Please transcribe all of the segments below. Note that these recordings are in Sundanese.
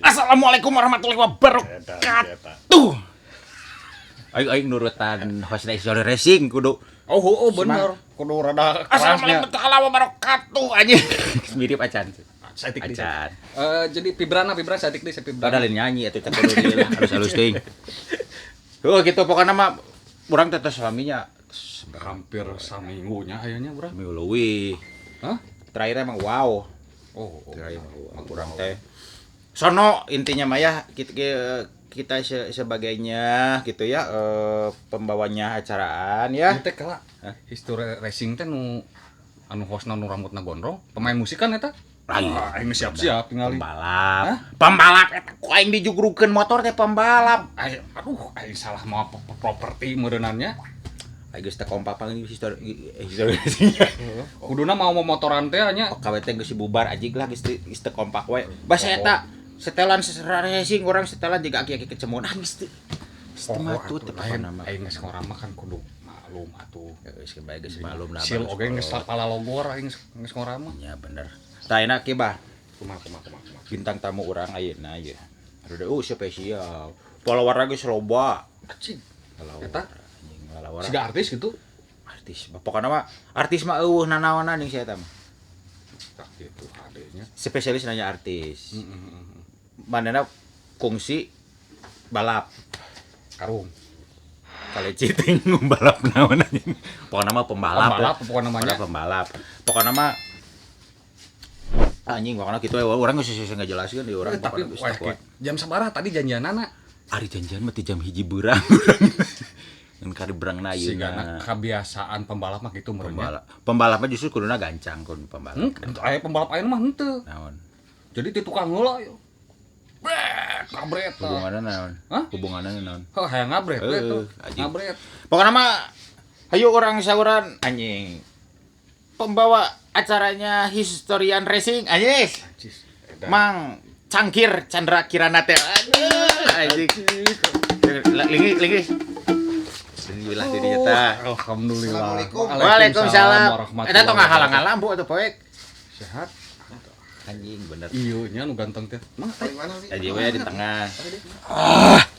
Assalamualaikum warahmatullahi wabarakatuh. Aing aing nurutan hostna History Racing kudu. Oh, bener. Kudu rada kerasnya. Assalamualaikum warahmatullahi wabarakatuh anjing. Mirip acan. Saeutik deui. Acan. Jadi Pibrana, Pibrana saeutik deui, Pibrana. Padahal lain nyanyi atuh teh kudu dieu lah halus-halus teuing. Heuh kitu pokona mah urang teh tos suaminya Hampir saminggunya ayeuna urang. minggu leuwih. Hah? Terakhir emang wow. Oh. Terakhir mah wow. Urang teh sono intinya mah ya kita sebagainya gitu ya, pembawanya acaraan ya. Teh kala History Racing teh nu anu hostna nu rambutna gondrong, pemain musik kan eta? Lain. Aing siap-siap tingali. Pembalap. Hah? Pembalap eta ku aing dijugrukeun motor teh pembalap. Aing aduh, aing salah mau properti meureunannya. Aing geus teh kompak paling history racing. Kuduna mau momotoran teh nya. KW teh geus bubar anjing lah geus teu kompak we. Basa eta setelan racing orang setelan juga aki-aki kecemun ah geus teu. Matut teh pokona mah. Aing geus ngorama kan kudu maklum atuh. Geus bae geus maklum lah. Sil oge geus pala logor aing geus ngorama. Ya bener. Tah enak ki bah. Kumaha kumaha kumaha. Bintang tamu urang ayeuna ye. Aduh spesial. Follower geus loba. Anjing. Eta anjing lalawara. Siga artis gitu. Artis. Pokona mah artis mah eueuh nanaonan jeung si eta mah. Tah kitu hadenya. Spesialis nanya artis. Manehna kungsi balap. Karung. Kaleci teh balap naon anjing. Pokona mah pembalap. Pembalap pokona mah nya. Pembalap. Pokona mah anjing pokona kitu we urang geus geus ngajelaskeun di urang tapi jam sabaraha tadi janjianana? Ari janjian mah ti jam 1 beurang. Ngan kari berangna ayeuna. Sigana kebiasaan pembalap mah kitu meureun nya. Pembalap mah justru kuduna gancang kun pembalap. Aya pembalap ayeuna mah henteu. Naon? Jadi ti tukang heula yo. Brek, ngabret. Hubunganna naon? Hah? Hubunganna naon? Heuh, hayang ngabret we tuh. Ngabret. Pokona mah hayu urang sauran anjing. Pembawa acaranya Historian Racing anjing. Mang Cangkir Chandra Kirana teh. Aduh, anjing. Lingi lingi. Alhamdulillah di dieu tah. Alhamdulillah. Assalamualaikum. Waalaikumsalam. Eta tong ngahalang-halang bu atuh poek. Sehat. Anjing bener. Iya nya nu ganteng teh. Mang aja we di tengah.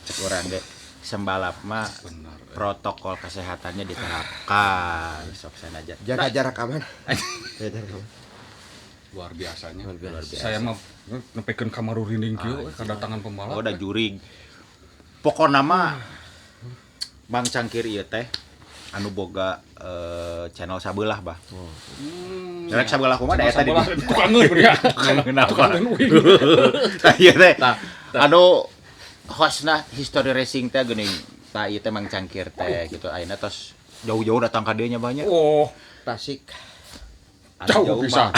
Cek urang ge sembalap mah bener. Protokol kesehatannya diterapkan. Sok sana aja. Jaga jarak aman. Jaga jarak aman. Luar biasanya. Luar biasa. Saya mah nepikeun ka marurining kieu kedatangan pembalap. Oh, da jurig. Pokona mah Bang Cangkir ieu teh anu boga channel sabelah bah. Rek sabelah kumaha da eta di tukangeun ya. Tukangeun uing. Tah ieu teh. Anu hostna History Racing teh geuning tah ieu teh Mang Cangkir teh gitu ayeuna tos jauh-jauh datang ka dieu nya banyak. Oh, Tasik. Jauh pisan.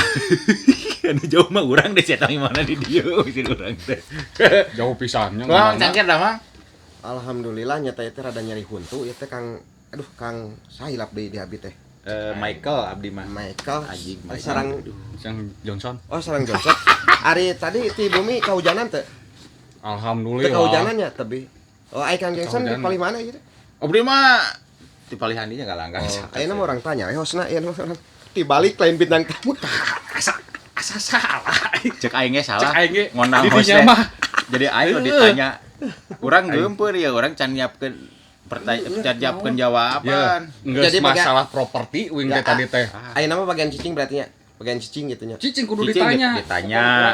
Anu jauh mah urang deh sia mana di dieu si urang teh. Jauh pisan nya. Mang Cangkir dah Mang. Alhamdulillah nyata ieu teh rada nyeri huntu ieu teh Kang aduh Kang sahilap deui di abi teh. Michael abdi mah. Michael anjing Michael. Sarang Johnson. Oh, sarang Johnson. Ari tadi ti bumi kahujanan teh. Alhamdulillah. Teu kahujanan nya tebih. Oh, ai Kang Johnson di palih mana ieu teh? Abdi mah di palih handinya galanggang. Oh, ayeuna mah orang tanya, hostna ieu mah orang dibalik lain bintang tamu. Asa salah. Cek aing ge salah. Cek aing ge ngondang hostna. Jadi aing ditanya. Urang geumpeur ya, urang can nyiapkeun pertanyaan, jawaban. Ya, jadi masalah properti wing teh tadi teh. Ayeuna mah bagian cicing berarti nya. Bagian cicing gitu nya. Cicing kudu ditanya. Ditanya.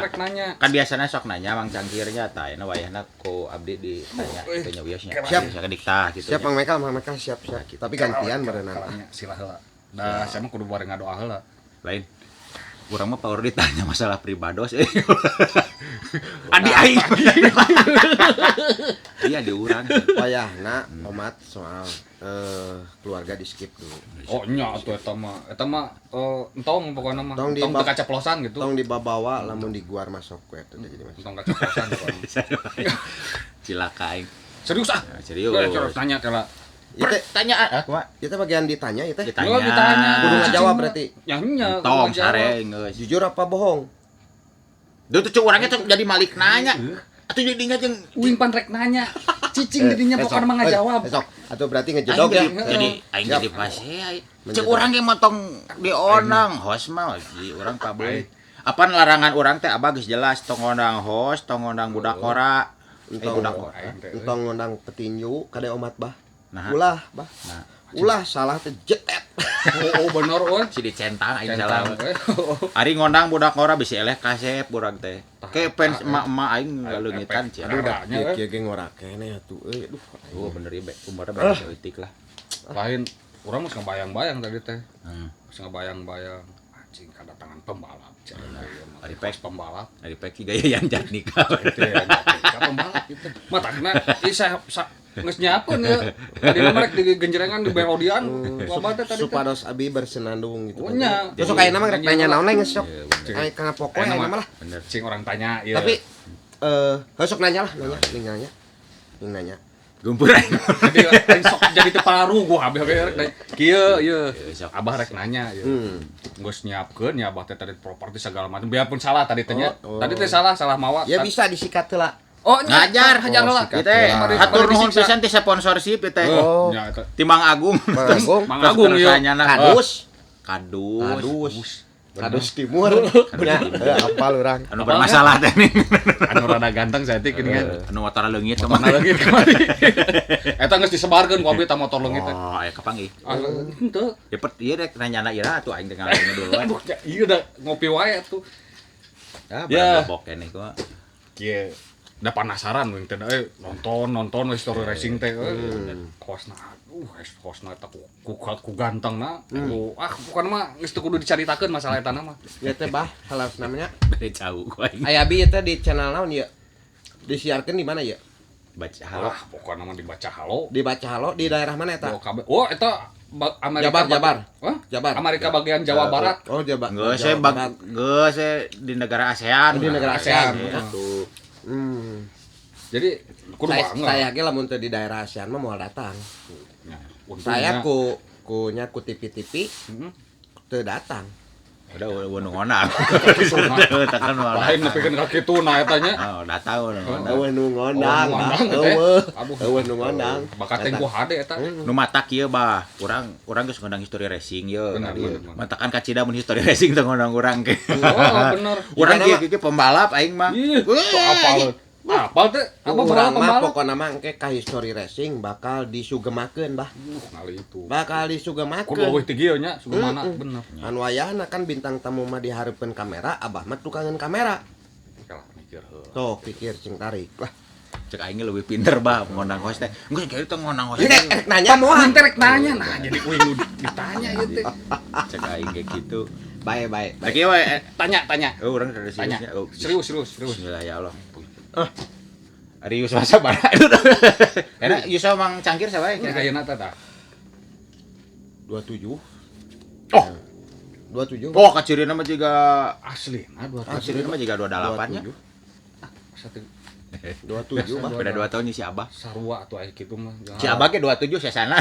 Kan biasanya sok nanya Mang Cangkirnya tah ayeuna wayahna ku abdi ditanya kitu nya wiosnya. Siap. Siap diktah gitu. Siap Mang Michael, Mang Michael siap siap. Tapi gantian berenang. Sila heula. Da saya mah kudu bareng ngadoa heula. Lain. Urang mah power ditanya masalah pribados. Adi aing. Iya di urang. Wayahna omat soal keluarga di skip dulu. Oh nya atuh eta mah. Eta mah entong pokona mah. Tong teu kaceplosan gitu. Tong dibabawa lamun diguar masuk we eta jadi mas. Tong kaceplosan. Cilaka aing. Serius ah. Serius. Terus nanya kala. Pertanyaan ah kumaha? Ieu teh bagian ditanya ieu teh. Ditanya. Ditanya. Kudu ngajawab berarti. Ya nya. Tong sare geus. Jujur apa bohong? Duh tuh urangnya tuh jadi malik nanya. Atuh jadinya jeung uing pan rek nanya. Cicing didinya pokokna mah ngajawab. Sok, atuh berarti ngejedog ya. Jadi aing jadi pasea. Cek urang ge motong dionang host mah di urang pabeulit. Apaan larangan urang teh abah geus jelas tong ngondang host, tong ngondang budak ora. Budak ora. Tong ngondang petinju kade omat bah. Nah. Ulah bah. Nah. Ulah salah teh jetet. Oh bener euy. Si dicentang aing salah. Ari ngondang budak ora bisi eleh kasep urang teh. Ke fans emak-emak aing ngaleungitan cia. Aduh da kieu ge ngora keneh atuh euy. Aduh. Oh bener ieu umurna beda saeutik lah. Lain urang geus ngabayang-bayang tadi teh. Geus ngabayang-bayang anjing kedatangan pembalap. Ari pek pembalap. Ari pek gaya yang Jatnika. Pembalap itu. Mah tadina ieu saya geus nyiapkeun ya. Tadi mah rek di genjerengan di berodian. Wabah teh tadi. Supados abi bersenandung gitu. Oh nya. Terus sok ayeuna mah rek nanya naon geus sok. Aya kana pokok ayeuna mah lah. Bener. Cing orang tanya ieu. Tapi sok nanya lah, nanya, ning nanya. Ning nanya. Gumpur aing. Jadi aing sok jadi teu paru gua abah ge rek kieu ieu. Abah rek nanya ieu. Geus nyiapkeun ya abah teh tadi properti segala macam biarpun salah tadi teh nya. Tadi teh salah mawa. Ya bisa disikat heula. Oh, ngajar, hajar lah. Ieu teh hatur nuhun pisan teh sponsorship ieu teh. Ti Mang Agung. Mang Agung ieu. Kadus. Kadus. Kadus Timur. Bener, apal urang. Anu bermasalah teh nih. Anu rada ganteng saeutik gini kan. Anu motor leungit kemana? Leungit kemari. Eta geus disebarkeun ku abdi ta motor leungit teh. Oh, aya kapanggih. Henteu. Ya pet ieu rek nanyana ira atuh aing teh ngalangin dulu. Aduh, ieu da ngopi wae atuh. Ya, bok keneh kumaha. Kieu. Da penasaran we teh nonton history racing teh kosna hostna eta ku gantengna ku bukan mah geus teu kudu dicaritakeun masalah eta mah. Ya teh bah halas namanya bere jauh ku aing. Aya abi teh di channel naon ieu? Disiarkeun di mana ieu? Baca Halo. Pokokna mah dibaca Halo. Dibaca Halo di daerah mana eta? Oh eta Amerika Jabar. Jabar. Amerika bagian Jawa Barat. Oh Jabar. Geus geus di negara ASEAN. Di negara ASEAN. Tuh. Jadi kudu banget. Saya ge lamun teu di daerah ASEAN mah moal datang. Ya, saya ku ku TV-TV teu datang. Udah nu ngondang. Tekan lain nepikeun ka kitu na eta nya. Oh, datang nu ngondang. Eueuh nu ngondang. Eueuh. Eueuh nu ngondang. Bakat teh ku hade eta. Nu matak ieu bah, urang geus ngondang history racing ye. Matakan kacida mun history racing teh ngondang urang ge. Oh, bener. Urang kieu kieu pembalap aing mah. Apal. Apal teh apa urang mah pokona mah engke ka history racing bakal disugemakeun bah. Ngali itu. Bakal disugemakeun. Kudu eueuh teh kieu nya sugemana bener. Anu wayahna kan bintang tamu mah dihareupeun kamera, abah mah tukangan kamera. Kalah mikir heula. Tuh pikir cing tarik lah. Cek aing leuwih pinter bah ngondang host teh. Geus kieu teh ngondang host. Rek nanya moal. Teh rek nanya nah jadi uing ditanya ieu teh. Cek aing ge kitu. Bae bae. Lagi we tanya. Oh urang rada serius. Serius. Bismillah ya Allah. Ari Yusuf sabar. Enak Yusuf Mang Cangkir sabar kira ayeuna teh tah. 27. Oh. 27. Oh, kacirina mah jiga asli nah 27. Kacirina mah jiga 28 nya. 27 bah. Beda 2 tahun si Abah. Sarua atuh aya kitu mah. Si Abah ge 27 sesana.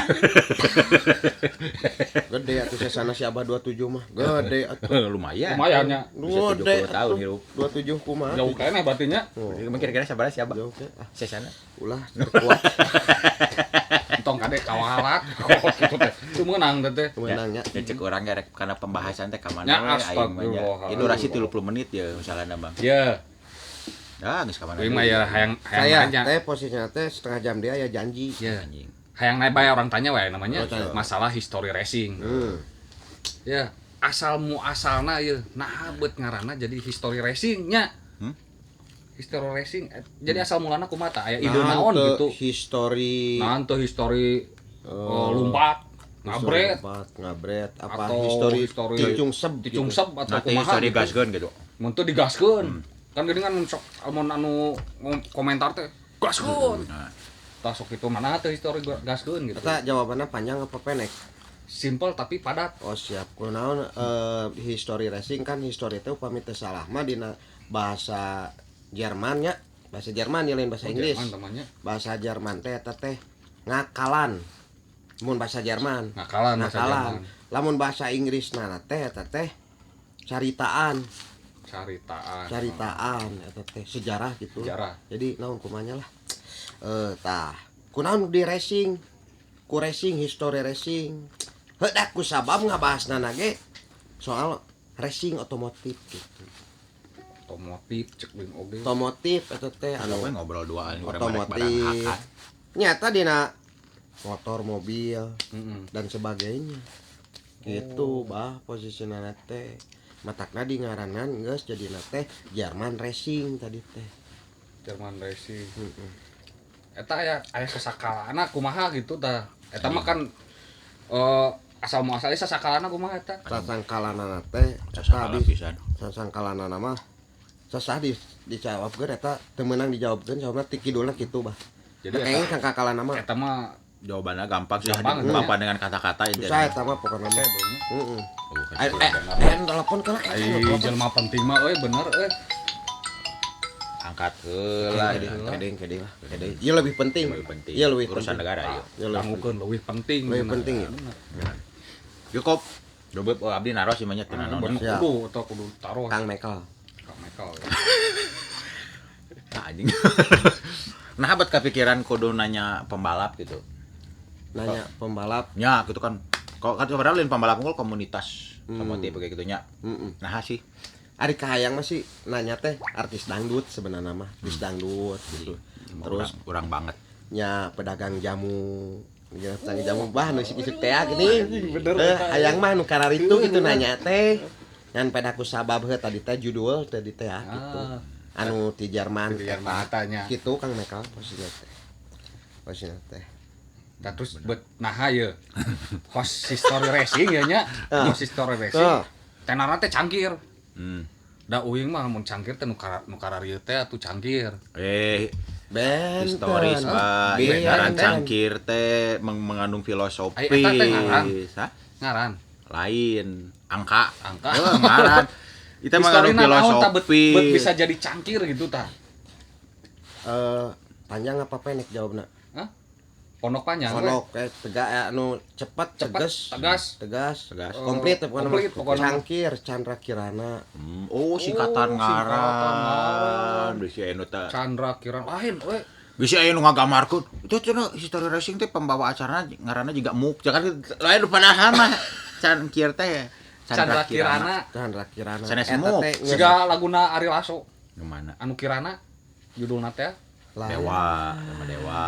Gede atuh sesana si Abah 27 mah. Gede atuh. Lumayan. Lumayan nya. Bisa 70 tahun hirup. 27 kumaha? Jauh keneh berarti nya. Mungkin kira-kira sabaraha si Abah? Jauh ke. Sesana. Ulah kuat. Entong kade kawalat. Kitu teh. Teu meunang teh. Meunang nya. Ya cek urang ge rek kana pembahasan teh ka mana we aing mah nya. Ieu durasi 30 menit ya misalna Bang. Iya. Ya, geus ka mana? Ieu mah ya hayang saya teh posisinya teh setengah jam dia ya janji. Ya. Anjing. Hayang naik bae orang tanya wae namanya masalah history racing. Ya, asal muasalna ieu nah beut ngaranna jadi history racing nya. History racing jadi asal mulana kumaha tah aya ide naon gitu. History. Naon teh history lompat, ngabret, apa history ticung seb atau kumaha. History gaskeun gitu. Mun teu digaskeun. Kan geuning kan sok amun anu komentar teh gaskeun. Tah sok itu mana teh history gaskeun gitu. Eta jawabanna panjang apa pendek? Simple tapi padat. Oh siap. Kunaon history racing kan history teh upami teu salah mah dina bahasa Jerman nya Bahasa Jerman ya lain bahasa Inggris. Jerman, bahasa Jerman teh eta teh ngakalan. Mun bahasa Jerman. Ngakalan bahasa Jerman. Lamun bahasa Inggris na teh eta teh caritaan. Caritaan eta teh sejarah gitu. Sejarah. Jadi naon kumanya lah. Tah, kunaon di racing? Ku racing history racing. Heuh ku sabab ngabahasna ge soal racing otomotif gitu. Otomotif cek bing oge. Otomotif eta teh anu ngobrol duaan otomotif. Nyata dina motor, mobil dan sebagainya. Gitu bah posisina teh. Matakna di ngaranan geus jadina teh Jerman Racing tadi teh. Jerman Racing. Eta aya sasakalana kumaha gitu tah. Eta mah kan asal muasalnya sasakalana kumaha eta? Sasangkalana teh eta pisan. Sasangkalana mah sasah dijawabkeun eta teu meunang dijawabkeun sababna ti kidulna kitu bah. Jadi kayaknya sangkakalana mah eta mah jawabannya gampang sih, gampang dengan kata-kata intinya. Susah eta mah pokokna mah. Heeh. Telepon kana jelema penting mah euy bener euy. Angkat heula kedeng lah. Kedeng. Ieu lebih penting. Ieu lebih urusan negara ieu. Dangukeun leuwih penting. Leuwih penting ya. Cukup. Dobet abdi naros ieu mah nya teu naon. Kudu atau kudu taruh. Kang Michael. Kang Michael. Nah anjing. Nah bet kepikiran kudu nanya pembalap gitu. Nanya pembalap. Ya gitu kan. Kalau kan sebenarnya lain pembalap unggul komunitas otomotif kayak gitu nya. Nah sih. Ari kahayang mah sih nanya teh artis dangdut sebenarnya mah, artis dangdut gitu. Terus kurang banget. Nya pedagang jamu. Ya, pedagang jamu bah nu isuk-isuk teh gini. Bener. Hayang mah nu kararitu gitu nanya teh. Ngan pedaku sabab heuh tadi teh judul tadi teh gitu. Anu ti Jerman tanya. Gitu Kang Michael posisinya teh. Posisinya teh. Nah, terus bet naha ye. Host history racing ya nya. Host history racing. Tenarna teh cangkir. Da uing mah mun cangkir teh nu kararieu teh atuh cangkir. Historis Pak. Ngaran cangkir teh mengandung filosofi. Eta teh ngaran. Ngaran. Lain angka. Angka. Ngaran. Itu mengandung filosofi. Bet bisa jadi cangkir gitu tah. Panjang apa pendek jawabna? Hah? Pondok panjang. Pondok kayak tegak anu cepat, tegas, tegas, komplit pokoknya. Cangkir Chandra Kirana. Oh, singkatan ngaran. Bisi anu teh. Chandra Kirana lain we. Bisi aya nu ngagambarkeun. Itu cenah history racing teh pembawa acarana ngaranna juga muk. Jangan lain padahal mah cangkir teh Chandra Kirana. Chandra Kirana. Sanes muk. Siga laguna Ari Lasso. Nu mana? Anu Kirana judulna teh Dewa, sama Dewa.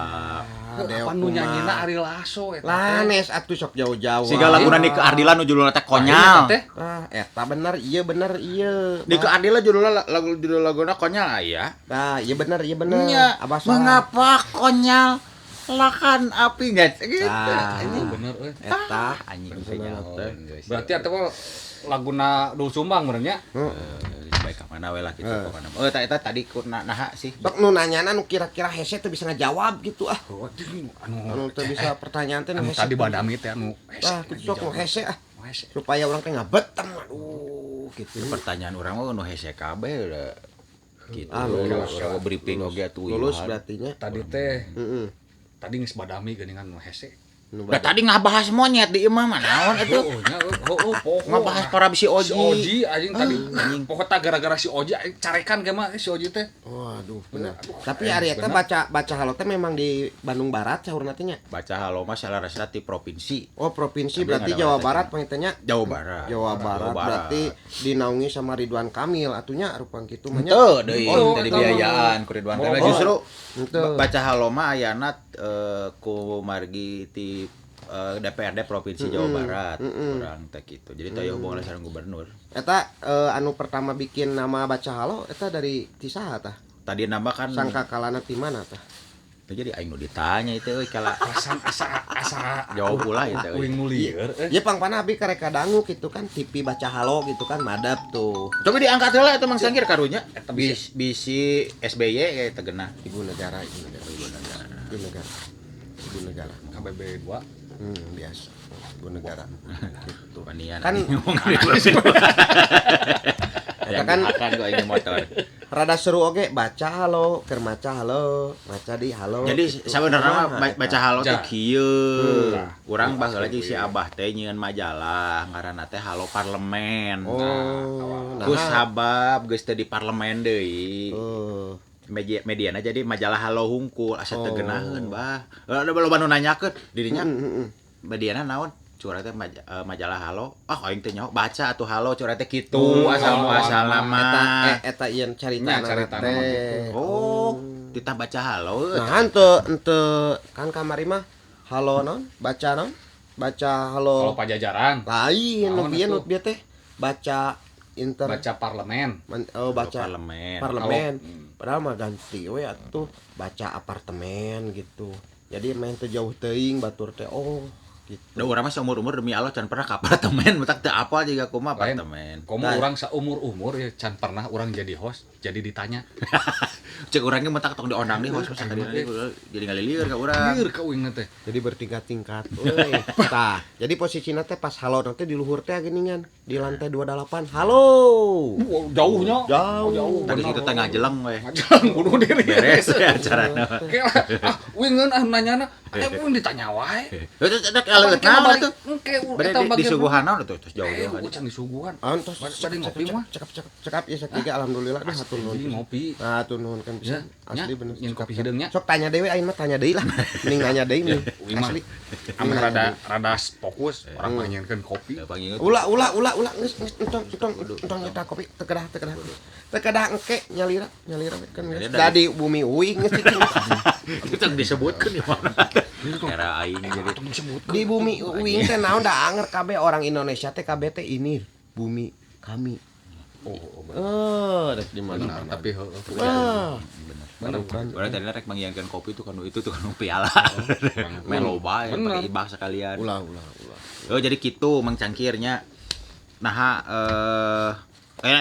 Apa nu nyanyina Ari Lasso eta? Lanes atuh sok jauh-jauh. Siga laguna Nike Ardila nu judulna teh Konyal. Ah, eta bener, iya bener, iya. Nike Ardila judulna lagu judul laguna Konyal aya. Tah, iya bener, iya bener. Abah mengapa konyal lakan api nya gitu. Ini bener euy. Eta anjing berarti eta mah laguna Dul Sumbang bener nya. Baik ka mana we lah gitu pokona. Oh, eta tadi ku naha sih. Sok nu nanyana nu kira-kira hese teu bisa ngajawab gitu ah. Anu teu bisa pertanyaan teh nu hese. Tadi badami teh anu hese. Tah, sok nu hese ah. Supaya urang teh ngabetem aduh gitu. Pertanyaan urang mah nu hese kabeh udah gitu. Urang briefing oge atuh. Lulus berarti nya. Tadi teh. Tadi geus badami geuningan nu hese. Nah, tadi ngabahas monyet di imah mah naon atuh. Heeh, ngabahas para bisi Oji. Si Oji anjing tadi pokoknya gara-gara si Oji carekan ge mah si Oji teh. Waduh, bener. Tapi ari eta baca halo teh memang di Bandung Barat saurna teh nya. Baca halo mah salarasna ti provinsi. Oh, provinsi berarti Jawa Barat panggilnya nya. Jawa Barat. Jawa Barat berarti dinaungi sama Ridwan Kamil atunya rupang kitu mah nya. Henteu deui teh dibiayaan ku Ridwan Kamil. Justru baca halo mah ayana ku margi ti DPRD Provinsi Jawa Barat kurang teh gitu. Jadi teh hubungan sareng gubernur. Eta anu pertama bikin nama baca halo eta dari ti saha tah? Tadi nama kan sangkakalana ti mana tah? Teu jadi aing nu ditanya itu euy kala perasaan asa jawab ulah ieu teh euy. Uing nu lieur euy. Ieu pangpana abi karek kadangu kitu kan TV baca halo gitu kan madap tuh. Coba diangkat heula eta Mang Sangkir karunya. Bisi SBY kayak tegenah. Ibu negara, ibu negara, ibu negara. Ibu negara. Ibu negara. KBB 2. Biasa. Ibu negara. Gitu. Panian. Kan kan gua ini motor. Rada seru oge baca halo, keur maca halo, maca di halo. Jadi gitu. sabenerna mah baca halo teh kieu. Urang baheula jeung si Abah teh nyieun majalah ngaranna teh Halo Parlemen. Oh, ku sabab geus teu di parlemen deui. Mediana jadi majalah Halo hungkul asa teu geunaheun bah. Ada loba nu nanyakeun dirinya. Mediana naon? Curah teh majalah Halo. Ah aing teh nyaho baca atuh Halo curah teh kitu asal muasalna mah. Eta ieu caritana teh. Oh, ditah baca Halo. Nah, henteu kan kamari mah Halo naon? Baca naon? Baca Halo. Halo Pajajaran. Lain nu bieu nu bieu teh baca inter baca parlemen. Oh, baca parlemen. Padahal mah ganti we atuh baca apartemen gitu. Jadi main teu jauh teuing batur teh oh gitu. Da urang mah saumur-umur demi Allah can pernah ke apartemen, matak teu apal jiga kumaha apartemen. Komo urang saumur-umur ya can pernah urang jadi host, jadi ditanya. Cek urangnya matak tong diondang deui host masa tadi jadi ngalilieur ka urang. Lieur ka uing teh. Jadi bertingkat-tingkat. Euy. Tah, jadi posisina teh pas halo teh di luhur teh geuningan, di lantai 28. Halo. Jauhnya. Jauh. Tadi kitu teh ngajeleng we. Ngajeleng bunuh diri. Beres acarana. Ah, uingeun ah nanyana, uing ditanya wae. Naon atuh? Engke eta disuguhan naon atuh terus jauh-jauh. Can disuguhan. Antos bade ngopi mah. Cekap ya sakieu alhamdulillah dah hatur nuhun. Ngopi. Nah, hatur nuhun kan bisa. Asli bener. Nyen kopi hideungnya. Sok tanya deui aing mah tanya deui lah. Mending nanya deui nih. Asli. Amun rada fokus urang mah nyenkeun kopi. Ulah ulah ulah ulah geus entong entong eta kopi teu kedah teu kedah. Teu kedah engke nyalira kan da di bumi uing geus itu. Itu disebutkeun di mana? Era aing jadi di bumi uing teh naon da anger kabeh orang Indonesia teh kabeh teh ini bumi kami. Oh, rek di mana tapi heueuh. Bener. Urang tadi rek manggiankeun kopi tuh kanu itu tuh kanu piala. Melo bae pakai ibah sekalian. Ulah ulah ulah. Oh, jadi kitu Mang Cangkirnya. Nah,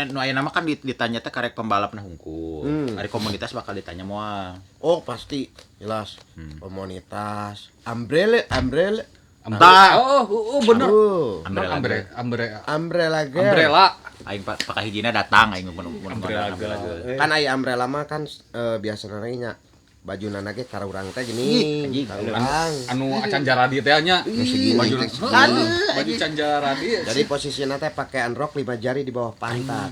nu aya nama kan ditanya teh karek pembalapna hungkul. Ari komunitas bakal ditanya moal. Oh, pasti jelas. Komunitas umbrella. Oh, bener. Umbrella. Aing pakai hijina datang aing mun umbrella. Kan aya umbrella mah kan biasana nya bajuna ge ka urang teh gini. Anu acan jaradi teh nya. Baju canjaradi. Jadi posisina teh pakai rok 5 jari di bawah pantat.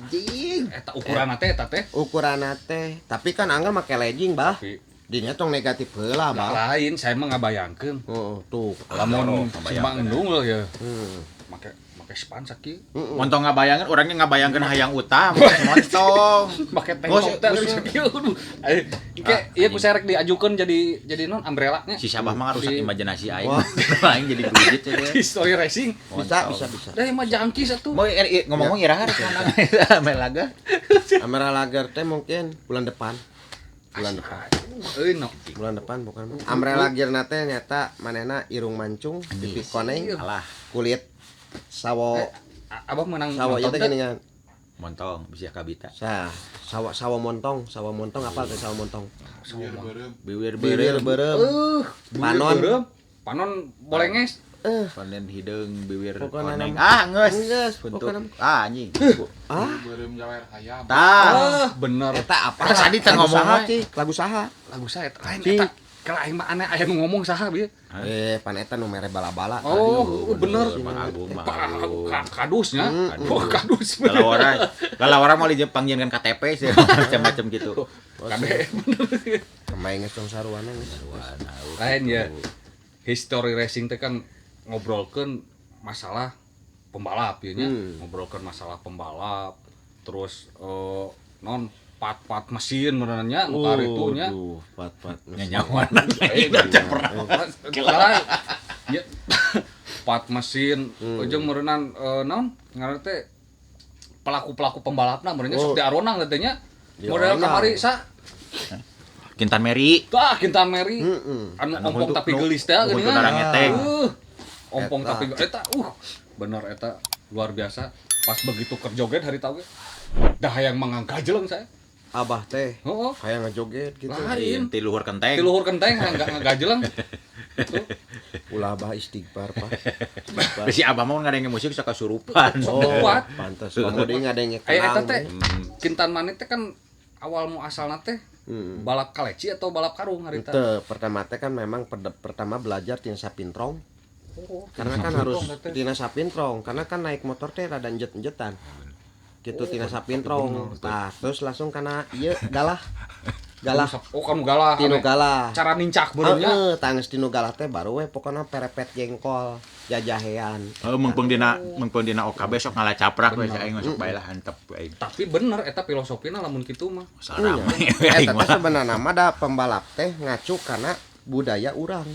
Eta ukuranna teh eta teh. Ukuranna teh, tapi kan angger make legging, Bah. Dinya tong negatif heula, Bah. Lain, saya mah ngabayangkeun. Heeh, tuh. Lamun si Mang Endung ya. Make span sakieu. Montong ngabayangkeun, urangnya ngabayangkeun hayang utang, montong. Make tank top teh sakieu. Engke ieu ku saya rek diajukeun jadi non umbrella nya. Si Sabah mah rusak imajinasi aing. Aing jadi gurujit ya. History racing. Bisa. Da mah jangkis atuh. Mau ngomong-ngomong iraha rek mana laga? Umbrella lager teh mungkin bulan depan. Bulan depan. Euy no. Bulan depan bukan. Umbrella gear teh nyata manehna irung mancung, pipi koneng, kulit sawo. Abah menang sawo ieu teh geuningan. Montong bisa kabita. Sah, sawo montong apa teh sawo montong? Bibir beureum. Panon. Panon bolenges. Panen hideung bibir koneng. Ah, geus. Ah, anjing. Ah, beureum jawer hayam. Tah, bener. Eta apa? Tadi teh ngomong lagu saha? Lagu saha eta. Lain eta. Kalau aing mah aneh aya nu ngomong saha bieu. Pan eta nu mere bala-bala. Oh, bener. Mang Agung, Mang Agung. Kadusnya. Oh, kadus. Kalau orang mau dipanggilkan KTP sih macam-macam gitu. Kade bener. Main geus tong saruana geus. Lain ya. History racing teh kan ngobrolkeun masalah pembalap ieu nya, ngobrolkeun masalah pembalap, terus non part-part mesin meunanya nu karitu nya. Part-part mesin. Nyawana teh pernah. Ya. Part mesin jeung meureunnan naon ngaranna teh pelaku-pelaku pembalapna meureunnya sok diaronang teh nya. Model kamari sa Kintan Mary. Tah Kintan Mary. Anu ompong tapi geulis teh geuningan. Ompong tapi eta bener eta luar biasa. Pas begitu kerjoget hari tau ge dah hayang mangangkajeleng saya. Abah teh. Heeh. Hayang ngajoget gitu. Lain ti luhur kenteng. Ti luhur kenteng hayang ngagajeleng. Ulah abah istighfar, Pak. Si abah mah ngadenge musik sok kasurupan. Oh, pantes. Komo deui ngadenge Aya eta teh Kintan Mani teh kan Awal mu asalna teh balap kaleci atau balap karung harita? Teu, pertama teh kan memang pertama belajar tina sapintrong. Oh, karena kan harus tina sapintrong, karena kan naik motor teh rada enjet-enjetan. Gitu tina sapintrong. Tah, terus langsung kana ieu galah. Galah. Oh, kamu galah. Tinu galah. Cara nincak beureumnya. Heeh, tangis tinu galah teh baru we pokona perepet jengkol, jajahean. Heeh, mengpeung dina OKB sok ngalacaprak we aing masuk bae lah antep aing. Tapi bener eta filosofina lamun kitu mah. Sarame. Eta teh sebenarna mah da pembalap teh ngacu kana budaya urang.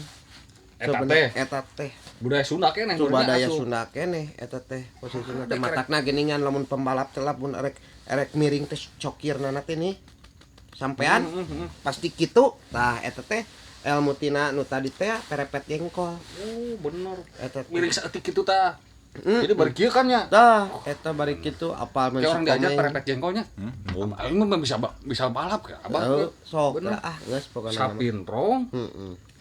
Eta teh. Eta teh. Budaya Sunda keneh. Budaya Sunda keneh eta teh posisina teh matakna geuningan lamun pembalap teh lamun erek miring teh cokirna teh nih. Sampean pasti kitu. Tah eta teh ilmu tina nu tadi teh perepet jengkol. Oh, bener. Eta miring saeutik kitu tah. Jadi bari kieu kan nya. Tah, eta bari kitu apal mun orang diajar perepet jengkolnya. Aing mah bisa balap ka abah. Sok ah geus pokona. Sapintrong.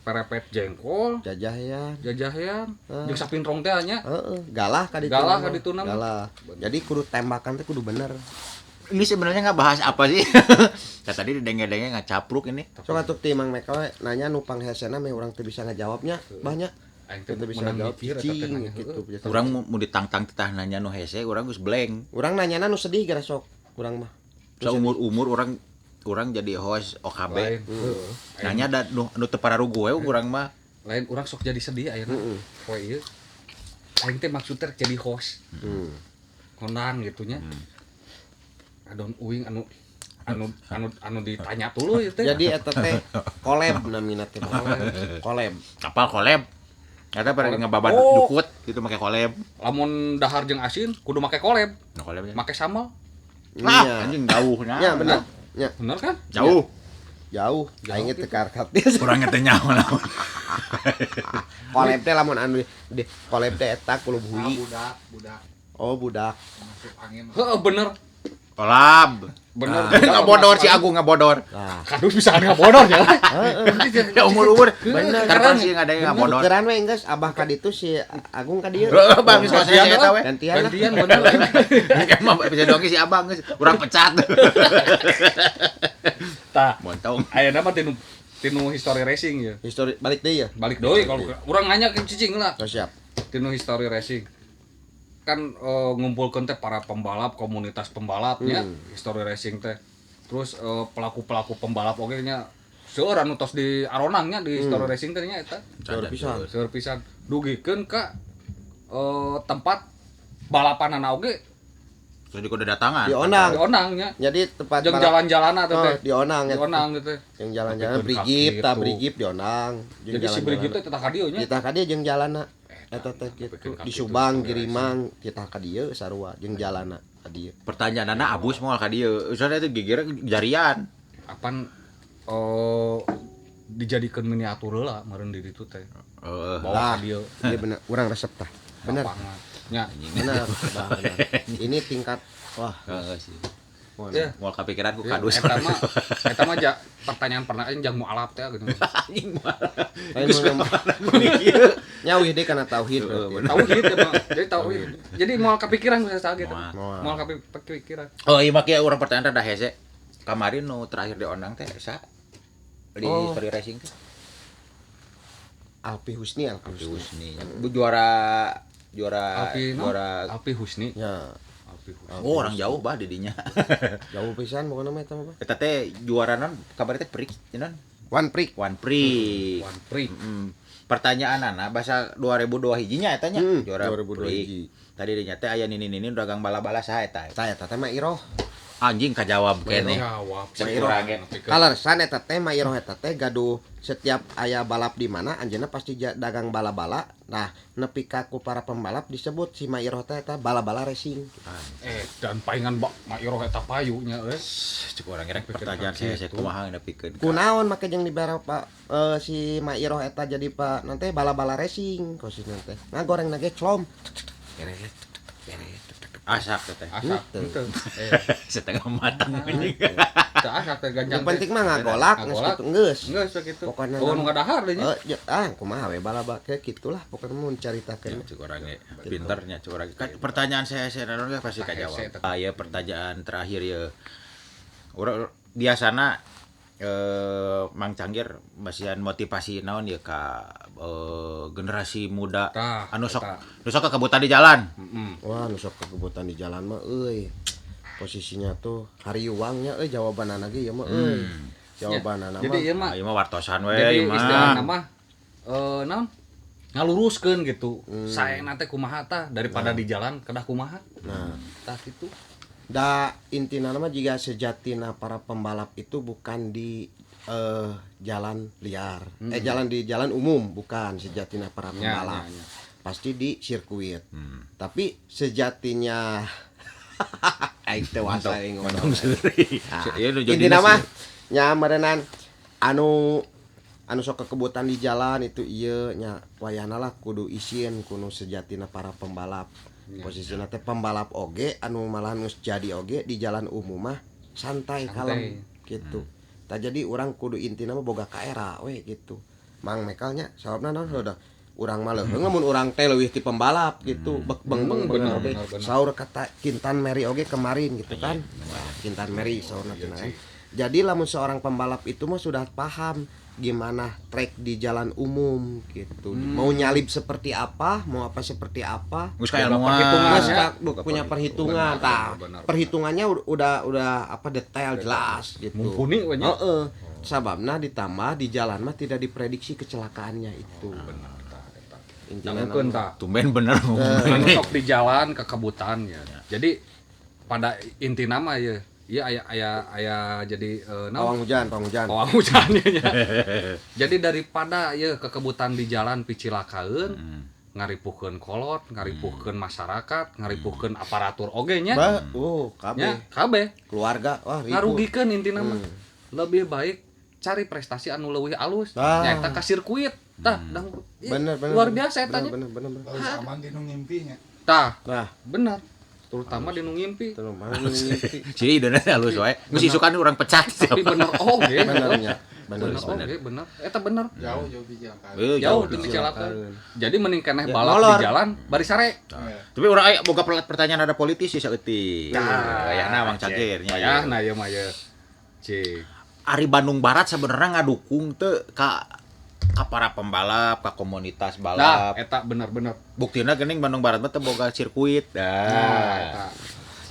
Perepet jengkol, jajahean. Jeung sapintrong teh nya. Heeh, galah ka ditu. Galah ka ditu nama. Jadi kudu tembakan teh kudu bener. Ini sebenarnya nggak bahas apa sih? Nah, tadi denge-denge ngacapruk ini. Sok atuh ti Mang Meka we nanya nu panghesena meh urang teu bisa ngajawabnya banyak. Aing teh bisa ngajawab cicing gitu. Urang mau ditangtang teh nanya nu hese urang geus blank. Urang nanyana nu sedih gara sok urang mah. Saumur-umur urang jadi host OKB. Nanya da nu teu pararugu we urang mah. Lain urang sok jadi sedih ayeuna. Poe ieu. Aing teh maksud teh jadi host. Kondang gitu nya. Adon uing anu anu anu anu ditanya tuluy teh. Jadi eta teh koleb namina teh. Koleb. Kapal koleb. Eta pada ngebabat dukut gitu make koleb. Lamun dahar jeung asin kudu make koleb. Nah, koleb ya. Make sambal. Nah, anjing jauh nah. Ya bener. Ya. Bener kan? Jauh. Jauh. Aing teh karkat. Urang teh nyaho lamun. Koleb teh lamun anu di koleb teh eta kulub hui. Budak, budak. Oh, budak. Masuk angin. Heeh, bener. Kolab. Bener. Ngabodor si Agung ngabodor. Nah. Kadus bisa ngabodor ya. Ya umur-umur. Bener. Karena sih ada yang ngabodor. Keran we geus abah ka ditu si Agung ka dieu. Heeh, Bang geus saya eta we. Gantian. Gantian bener. Emang bisa dongeng si abang geus urang pecat. Tah, montong. Ayeuna mah tinu history racing ya. History balik deui ya. Balik deui kalau urang nanya ke cicing lah. Oh, siap. Tinu history racing. Kan ngumpulkeun teh para pembalap, komunitas pembalapnya, history racing teh. Terus pelaku-pelaku pembalap oge nya seueur anu tos di aronang nya di history racing teh nya eta. Seueur pisan. Seueur pisan. Dugikeun ka tempat balapanana oge terus kudu datangan. Di onang. Di onang nya. Jadi tempat jeung jalan-jalanna teh teh. Di onang Di onang teh. Jeung jalan-jalan brigip, tah brigip di onang. Jadi si brigip teh teh ka dieu nya. Tah ka dieu jeung jalanna. Eta teh kitu di Subang, Girimang, kita ka dieu sarua jeung jalana ka dieu. Pertanyaanna abus moal ka dieu. Soalnya itu gigir jarian. Apan dijadikeun miniatur heula meureun di ditu teh. Heeh. Bawa ka dieu. Ieu bener, urang resep tah. Bener. Nya. Bener, bener. Ini tingkat wah. Heeh sih. Ya. Moal kapikiran ku kadus. Eta mah ja pertanyaan-pertanyaan jang mualaf teh gitu. Anjing mualaf. Nya wih deui kana tauhid berarti. Tauhid emang. Jadi tauhid. Jadi moal kapikiran bisa saha gitu. Moal kapikiran. Oh iya make urang pertanyaan rada hese. Kamari nu terakhir di onang teh sa di history racing teh. Alpi Husni, Alpi Husni. Juara Alpi Husni. Ya. Oh, orang jauh bah didinya. Jauh pisan pokona mah eta mah. Eta teh juara non kabar teh prik non. One Prix. One Prix. One Prix. Pertanyaanana bahasa 2002 hijinya eta nya juara 2002 hiji. Tadi dinya teh aya nini-nini dagang bala-bala saha eta. Tah eta teh mah Iroh. Anjing kajawab keneh. Jawab. Kaleresan eta teh mah Iroh eta teh gaduh setiap aya balap di mana anjeunna pasti dagang bala-bala. Nah, nepi ka ku para pembalap disebut si Mairoh teh eta bala-bala racing. Dan paingan Mairoh eta payu nya euy. Cek urang rek pertanyaan saya kumaha nepikeun. Kunaon make jeung dibere Pak si Mairoh eta jadi Pak nanti bala-bala racing kosisna teh. Ngagoreng na ge clom. Asak teh. Asak henteu. Setengah matang anjing. Teu asak teh ganjang. Yang penting mah ngagolak geus kitu geus. Geus kitu. Pokona oh nu ngadahar deui nya. Kumaha we balaba ke kitulah pokona mun caritakeun. Cek urang ge pinternya cek urang. Pertanyaan saya naon ge pasti kajawab. Ah ya pertanyaan terakhir ya. Urang Biasana Mang Canggir masihan motivasi naon ya ka generasi muda Tah, anu sok eta. nu sok kekebutan di jalan. Wah, nu sok kekebutan di jalan mah euy. Posisinya tuh hariwangnya euy jawabanana ge ieu mah euy. Jawabanana mah. Jadi ieu mah Ieu mah wartosan we jadi ieu mah. istilahna mah naon? Ngaluruskeun gitu. Saena teh kumaha tah daripada di jalan kedah kumaha. Nah, Tah kitu. da intina mah jika sejatina para pembalap itu bukan di jalan liar. Jalan di jalan umum bukan sejatina para pembalap. Ya, ya, ya. Pasti di sirkuit. Tapi sejatinya aing teh wasa aing ngomong. Nah, Ieu nu jadi intina mah nya meureunan anu anu sok kekebutan di jalan itu ieu nya wayahna lah kudu isin kudu sejatina para pembalap. Posisina teh pembalap oge anu malahan geus jadi oge di jalan umum mah santai, kalem gitu. Tah jadi urang kudu intina mah boga kaera we gitu. Mang Mekalnya sababna naon udah urang mah leuheung lamun urang teh leuwih ti pembalap gitu. Bek beng beng Bener, oge. bener, bener. Saur kata Kintan Mary oge kemarin gitu kan. Wah, Kintan Mary saurna teh kan. Jadi lamun seorang pembalap itu mah sudah paham gimana trek di jalan umum gitu. Mau nyalip seperti apa, mau apa seperti apa. Geus kailmuan. Geus Ya. punya perhitungan. Benar, Tah, benar, benar. perhitungannya udah apa detail jelas gitu. Mumpuni we nya. Heeh. Sababna ditambah di jalan mah tidak diprediksi kecelakaannya itu. Benar tah eta. Intinya Dangukeun tah. Tumben bener ngomong. Anu sok di jalan kekebutan ya. Jadi pada inti nama ya, iya aya aya aya jadi naon? Pawang hujan, pawang hujan. Pawang hujan ya nya. Jadi daripada ya kekebutan di jalan picilakaeun, ngaripuhkeun kolot, ngaripuhkeun masyarakat, ngaripuhkeun aparatur oge nya. Bah, oh, kabeh. Nya, kabeh. Keluarga, wah ribut. Ngarugikeun intina mah. Lebih baik cari prestasi anu leuwih alus, Ah. nyaeta ka sirkuit. Tah, dang, Bener, bener. luar bener. biasa eta nya. Bener, bener, bener. Harus aman di nu ngimpinya. Tah, Nah, bener. Terutama di nu ngimpi. terus mana ngimpi. Si idena halus wae. Geus isukan urang pecat. Tapi bener oge. Benernya, bener. Bener oge, bener. Eta bener. Jauh jauh di jalan. Jauh di dicelakaan. Jadi mending keneh Ya, balap molor. di jalan bari sare. Tapi urang aya boga pertanyaan ada politis sih saeutik. Ayahna Mang Cagir nya. Ya, nah ieu mah ye. Cik. Ari Bandung Barat sebenarnya ngadukung teu ka para pembalap, ka komunitas Nah, balap. eta bener-bener. Buktina geuning Bandung Barat mah teu boga sirkuit. Nah, Dah. eta.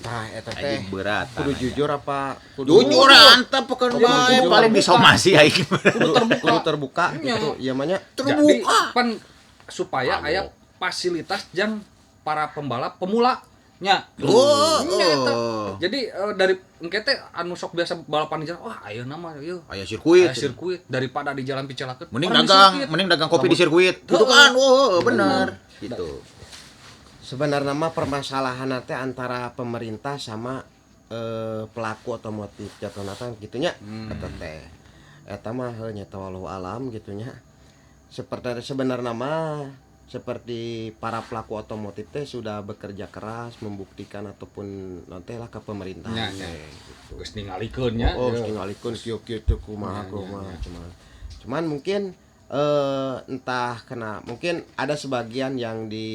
Tah, eta teh. Anjing berat. Kudu jujur apa kudu Jujur antep pekeun bae Jujur. paling disomasi aing. kudu terbuka, kudu terbuka gitu. Ieu mah nya. Jadi pan supaya aya fasilitas jang para pembalap pemula nya. Oh, Nya eta. oh. Jadi dari engke teh anu sok biasa balapan di jalan, wah ayeuna mah ieu. Aya sirkuit. Aya sirkuit daripada di jalan picelakeun. Mending Orang di dagang, sirkuit. mending dagang kopi di sirkuit. Gitu kan. Oh, bener. Gitu. Sebenarnya mah permasalahan teh antara pemerintah sama pelaku otomotif jatuhna teh gitu nya eta teh. Eta mah heuh nya wallahu alam gitu nya. Seperti sebenarnya mah seperti para pelaku otomotif teh sudah bekerja keras membuktikan ataupun nanti lah ke pemerintahan Nya, nya. teh gitu. Geus ningalikeun nya. Oh, Ye. tinggalikeun kieu-kieu teh kumaha kumaha cuman. Cuman mungkin entah kena mungkin ada sebagian yang di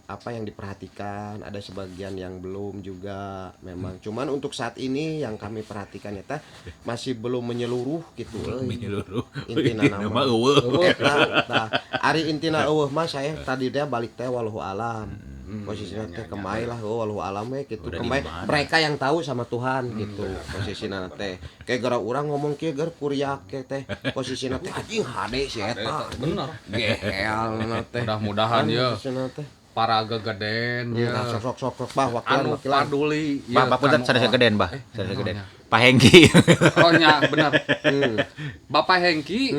apa yang diperhatikan, ada sebagian yang belum juga memang. Cuman untuk saat ini yang kami perhatikan eta masih belum menyeluruh gitu euy. Menyeluruh. Intina Intina nama. mah eueuh. Eta tah ari intina eueuh mah saya tadi dia balik teh wallahu alam. Posisinya teh kemai lah oh, wallahu alam we gitu. Udah di Kemai mana? mereka yang tahu sama Tuhan gitu posisinya teh. Kayak gara urang ngomong kieu gar kuriak ke teh posisinya teh anjing hade si eta. Bener. Gehel na teh. Mudah-mudahan ya Posisinya teh. para gegeden ya. Nah, sok sok sok bah wakilan Anu wakilan. paduli Bah, Pak punten kanu sanes geden, Bah. Sanes geden. Pak Hengki. Oh nya bener. Bapak Hengki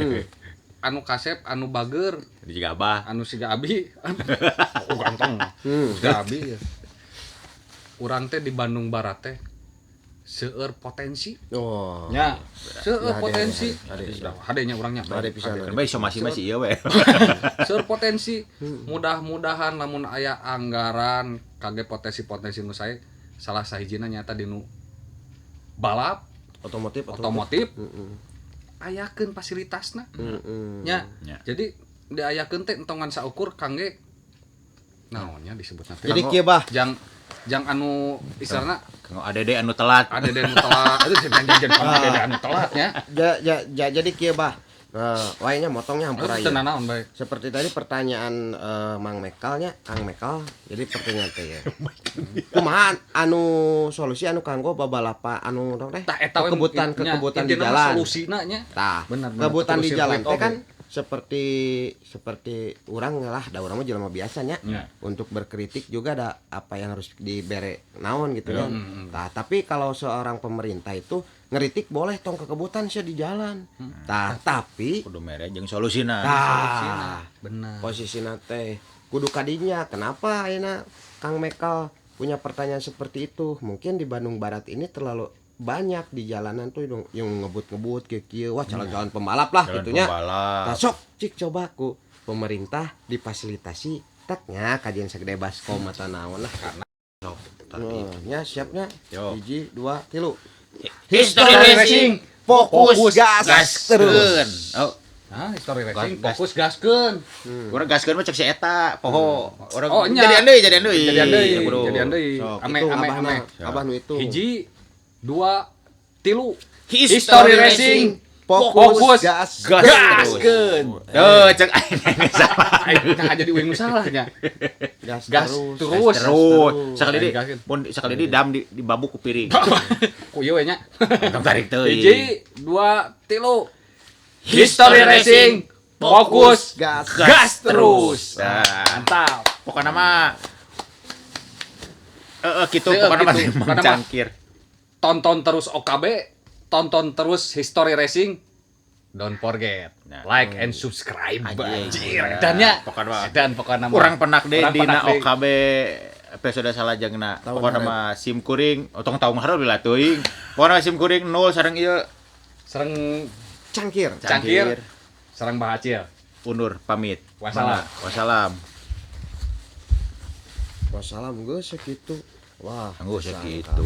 anu kasep anu bager Juga Abah. anu siga abi oh ganteng siga abi ya. Urang teh di Bandung Barat teh seueur potensi Oh. nya seueur Ya, hade, potensi hade, hade. hade nya urangnya Hade pisan. Kan bae somasi mah si ieu we. seueur potensi mudah-mudahan lamun aya anggaran kage potensi-potensi nu sae salah sahijina nyata di nu balap Otomotif otomotif Heeh. ayakeun fasilitasna Heeh. nya Nya. jadi diayakeun teh entongan saukur kangge naonnya disebutna teh Jadi kieu bah jang Jang anu istilahna Kanggo ADD anu telat. ADD anu telat. Aduh saya jangan ADD anu telat nya. Jadi kieu bah. Wae nya motongnya hampura Itu ieu. naon bae. Seperti tadi pertanyaan Mang Mekalnya, Kang Mekal. Jadi pertanyaan teh ya. Kumaha anu solusi anu kanggo babalapa anu teh? Tah eta we Kekebutan nya, kekebutan di intina mah jalan. Solusina nya. Tah, Bener, bener. kebutan di Terus jalan sirkuit teh kan oge. seperti seperti urang lah, da urang mah jelema biasanya. Ya. Untuk berkritik juga ada apa yang harus dibere naon gitu kan. Tah, tapi kalau seorang pemerintah itu ngeritik boleh tong kekebutan sih di jalan. Tah, tapi Kudu mere jeung solusina. tah Bener. posisina teh kudu kadinya. Kenapa ayeuna Kang Mekal punya pertanyaan seperti itu? Mungkin di Bandung Barat ini terlalu banyak di jalanan tuh yang ngebut-ngebut kieu kieu, wah calon-calon pembalap lah Calon gitunya. pembalap. Tah sok cik coba ku pemerintah difasilitasi teknya kajian segede baskom atau naon lah. Sok, Oh, nya siapnya. Yo. Hiji, dua, tilu. History Racing fokus, Fokus, gas, terus. Oh, Nah, History Racing Gas, gas. fokus gaskeun. urang gaskeun mah cek si eta, poho. Urang Oh, nya. jadian deui, jadian deui. Jadian deui, Ya, kudu. jadian deui. Sok, Ame itu ame abahna, ame. abah nu itu. Hiji, dua, tilu. History History Racing fokus, fokus, gas, gas gaskeun. Eh, cek aing geus salah. Aing nah jadi uing nu salah nya. Gas, Gas terus. terus. Terus sekali di Gaskeun. mun sekali di dam di dibabuk ku piring. Ku ieu we nya. Tong tarik teuing. Hiji, dua, tilu. History Racing fokus gas, gas terus. Nah, Mantap. pokokna mah kitu Heeh, pokokna mah kitu. emang Pokokna mah. cangkir. Tonton terus OKB, tonton terus History Racing. Don't forget Nah. like and subscribe. Anjing. Anjir, dan nya. Pokokna mah. Dan pokokna mah. Urang penak deh Urang dina penak deui. OKB episode salajengna. Tahun Pokokna hareup. mah sim kuring, otong taung hareup lah teuing. Pokokna sim kuring nol sareng ieu Sereng Cangkir. cangkir, sereng bahacil. Undur pamit. Wassalam. Mangga. Wassalam. Wassalam geus sakitu. Wah, Anggo sangka. sakitu.